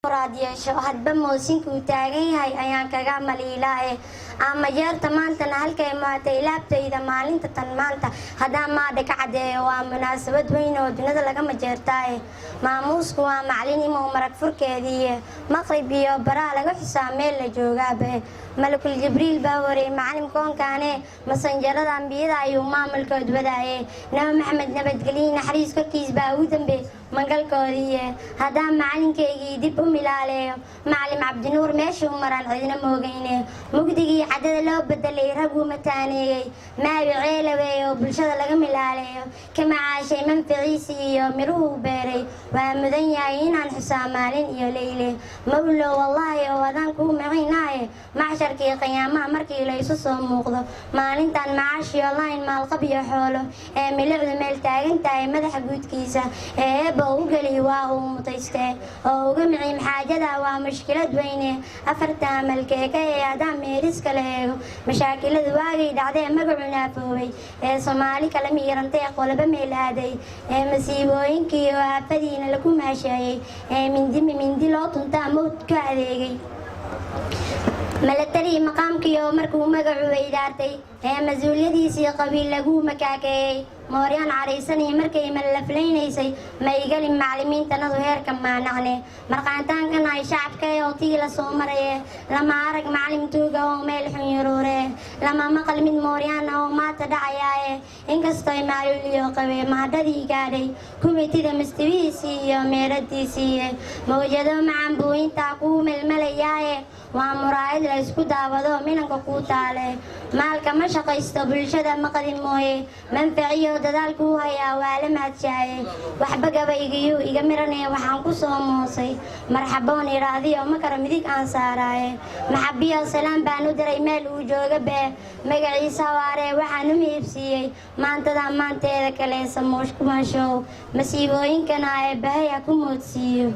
Muraad yeesho hadba moosinkuu taagan yahay ayaan kaga maliilaaye. Ama jeerta maantana halkay maatay laabtayda maalinta tan maanta haddaan maadha ka caddeeyo, waa munaasabad weyn oo dunida laga majeertaaye. Maamuusku waa maclinimow marag furkeediiye, maqrib iyo baraa laga xusaa meel la joogaabe. Malakul Jibriil baa wariyay macalim koonkaane, masanjarada ambiyada ayuu maamulkood wadaaye. Nabi Maxamed nabadgelyihi naxariis korkiis baa ugu dambeey mangalkoodiiye. Haddaan macalinkaygii dib u milaaleeyo, Macalim Cabdinuur meeshuu maraan cidina moogayne. Mugdigii caddada loo bedelay raguu mataaneeyey, maabi ceelaweey oo bulshada laga milaaleeyo, ka macaashay manficiisii iyo miruhuu beeray. Waa mudan yahay inaan xusaa maalin iyo leyle. Mawlow wallaahi oo adaan kuu maciinaaye, macsharkii qiyaamaha markii laysu soo muuqdo, maalintan macaashiyo layn maalqab iyo xoolo ee milicdu meel taagan tahay madaxa guudkiisa, ee Eebba u geli waa uu mutaystee oo uga miciim xaajada waa mushkilad weyne. Afarta amalkeeka ee haddaan meeriska la eego, mashaakiladu waagay dhacdee magacu naafoobay, ee Soomaali kala miirantay, qolaba meel aaday, ee masiibooyinkii oo aafadiina lagu maasheeyey, ee mindimi mindi loo tuntaa mawd ka adeegay, malatarii maqaamkii oo markuu magacu weydaartay, ee mas-uuliyadiisii qabiil lagu makaakeeyey, mooryaan cadhaysanii markay mallaflaynaysay, maygalin maclimiintanadu heerka maanacne. Marqaantaankan ay shacabka oo tii la soo maraye, lama arag maclim tuuga oo meel xun yaruure, lama maqal mid mooryaana oo maata dhacayaaye. Inkastooy maaluuliyo qabee mahadhadii gaadhay kumitida mastibihiisii iyo meeradiisiiye, mawjado macan buu intaa kuu melmelayaaye. Waa muraayad la isku daawado minanka kuu taale. Maalka ma shaqaysto bulshada maqdin mooye, manfaciyo dadaalkuu hayaa waa la mahadshaaye. Waxba gabaygiyuu iga miranee, waxaan ku soo moosay marxaboon idhaahdiyo makara midig aan saaraaye. Maxabiyo salaan baan u diray meel uu jooga bee, magaciisa waaree waxaan u miibsiiyey maantada maanteeda kale. Samuush kumashow masiibooyinkana ee bahay ha ku moodsiiyo.